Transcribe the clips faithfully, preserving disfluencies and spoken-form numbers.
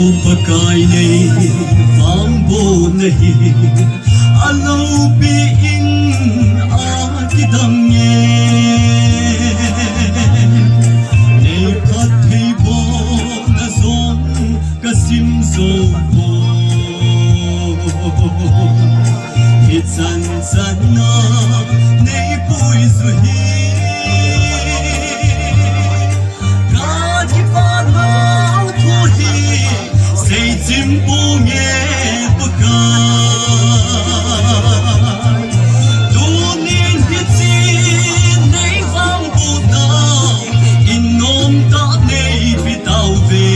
Pakai nei vangbohna hi aloupi in akidang e. Nei phattheibohna jong kasim jou poi. Hichan chan a nei puiju hi. Kakipah nau thu hi seichim ponge Pakai. Tunin hiche nei vangbohna in nomtah nei pe tauve.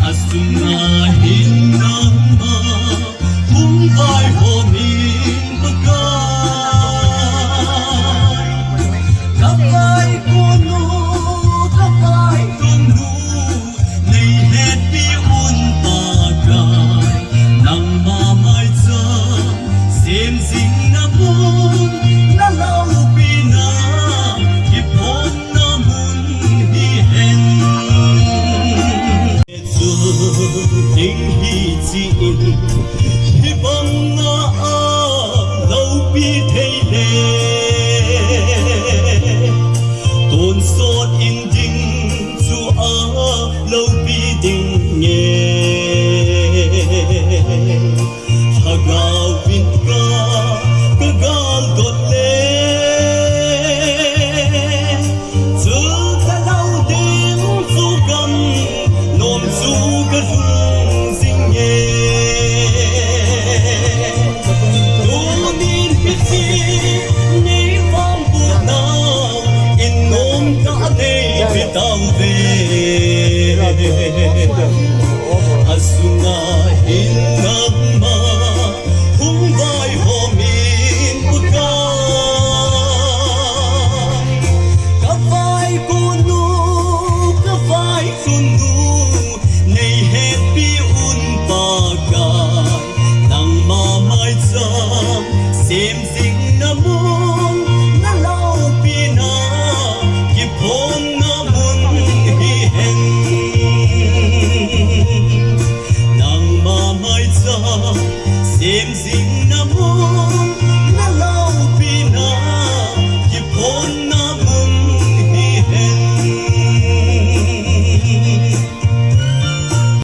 Asunga hin nangma hung vaihom in Pakai. Kavaikonu, kavaitonu, nei hetpi un Pakai. Nangma maicham semjingna mun, naloupina kiphonna mun hihen. Chu ding hiche in, hibanga aloupi thei le, tonsot in ding chu aloupi ding e. Lhagao vin ka, kagal dot le, chu kalou ding chu gam nom chu kalhung jing e. Tunin hiche nei vangbohna in nomtah nei pe tauve. Asunga hin nangma hung vaihom in Pakai. Kavaikonu, kavaitonu, nei hetpi un Pakai. Nangma maicham semjingna mun, naloupina kiphonna mun hihen. Nangma maicham semjing